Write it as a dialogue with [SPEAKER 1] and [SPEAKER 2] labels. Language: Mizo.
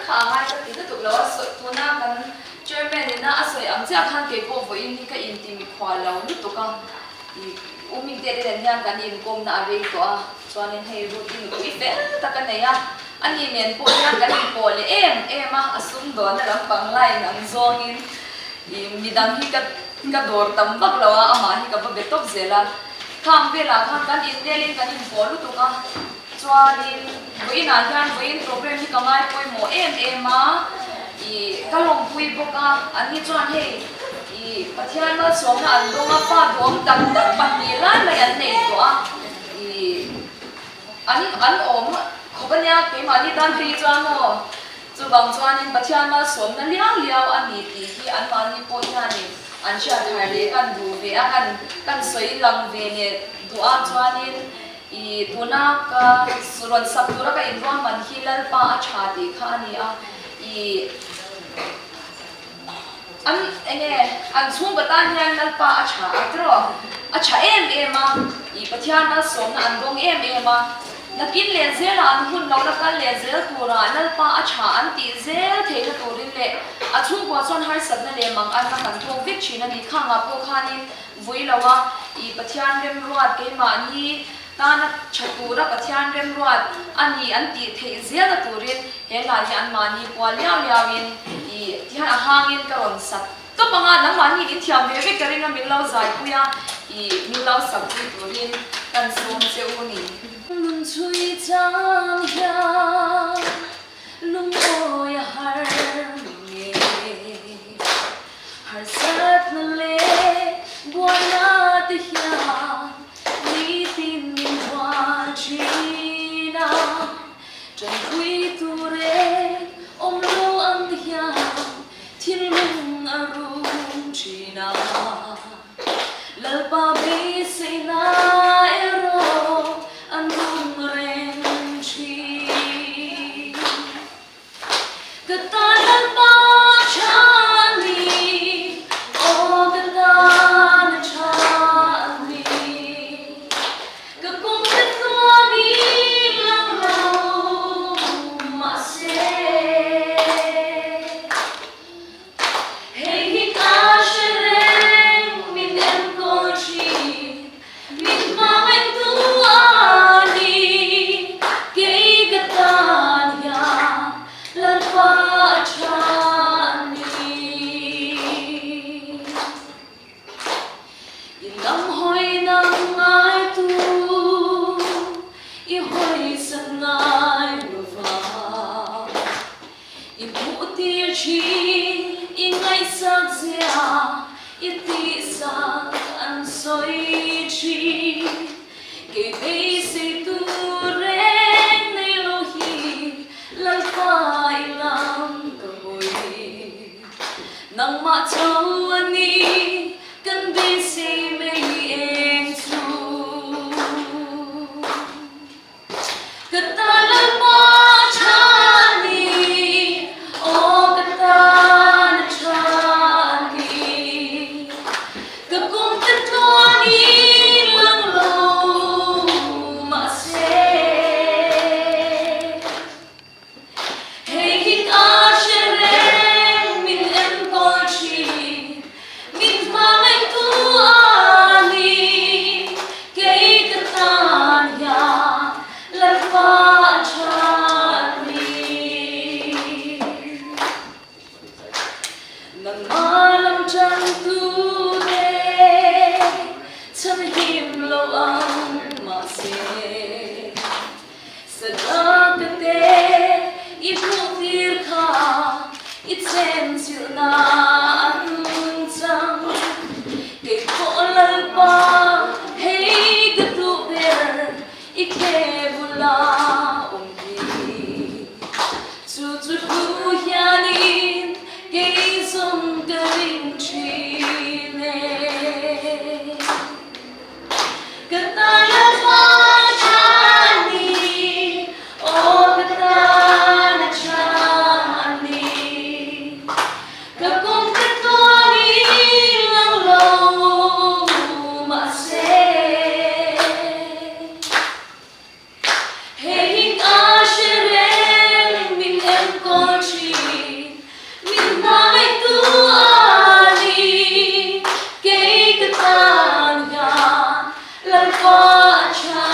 [SPEAKER 1] kha a ngai ka ti lutuk lo a, sawi tuna kan Chairman ina a sawi ang chiah khan kei pawh vawiin hi ka inti mikhual lo lutuk a, i u Mingte te nen hian kan inkawmna a rei tawh a, chuanin hei routine nupui fel tak a nei a, ani nen pawh hian kan inpawh leh em em a, a sumdawnna lampang line ang zawngin i midang hi ka ka dawr tam vak lo a, amah hi ka va be tawp zel a, khang velah khan kan innelin kan inpawh lutuk a. Chuanin vawiinah hian vawiin program hi ka ngai pawimawh em em a, ih ka lawmpui bawk a, anni chuan hei ih Pathian malsawmna an dawng a, fa duhawm tak tak pahnih lai mai an nei tawh a, ih an an awm khawp a nia keimahni tan phei hi chuan maw chuvang chuanin Pathian malsawmna liau liau a ni tih hi anmahni pawh hianin an hriat thar leh kan duh ve a, kan kan sawi lang ve leh duh a chuanin. I tuna ka rawn sak tura ka inruahman hi Lalpa a tha tih kha a ni a, i an enge an chhungkaw tan hian Lalpa a tha a tiraw? A tha em em a, i Pathian malsawmna an dawng em em a, nakin leh zela an hun lo la kal leh zel tura Lalpa a tha an tih zel theihna turin leh a chhungkua chuan harsatna leh mang anna kan thawk vek thin a ni. Khangah pawh khanin Vui lo a, i Pathian remruat keimahni tana tha tura Pathian remruat a ni an tih theih zelna turin he hla hi anmahni pual liau liauin i tihian a hangin ka rawn sak tawp ang a, nangmahni in thiam ve vek ka ring a min lo zaipui a, i min lo sakpui turin kan sawm che u ni. Lung chhui chang hian lungawi a har nge. Harsatna leh buaina te hian nitin min huan thin a, tanpui tur eng awm lo ang hian thinlung a rum thin a. Lalpa beiseina erawh an rum reng thin. Ka tan Lalpa tha a ni, aw ka tan a tha a ni. Ka kum te tluan in lang lo mahse. Hei hi ka hre reng min enkawl thin, min hmangaihtu a ni. Kei ka tan hian Lalpa a tha a ni. I lam hawi nang ngaitu, i hawi sak ngai lo va. I hmuh tir thin, i ngaihsak zia, i tihsak an sawi thin. Kei beisei tur reng nei lo hi Lalpa i lam ka hawi. Nangmah tho a ni kan beisei mai eng chu. Ka tan Lalpa tha a ni, aw ka tan a tha a ni. Ka kum te tluanin lang lo mahse. Hei hi ka hre reng min enkawl thin, min hmangaihtu a ni. Kei ka tan hian Lalpa a tha a ni. Nangmah lam tantu te chhanhim lo ang mahse. Sadaka te i hmuh tir kha. Lalpa a tha.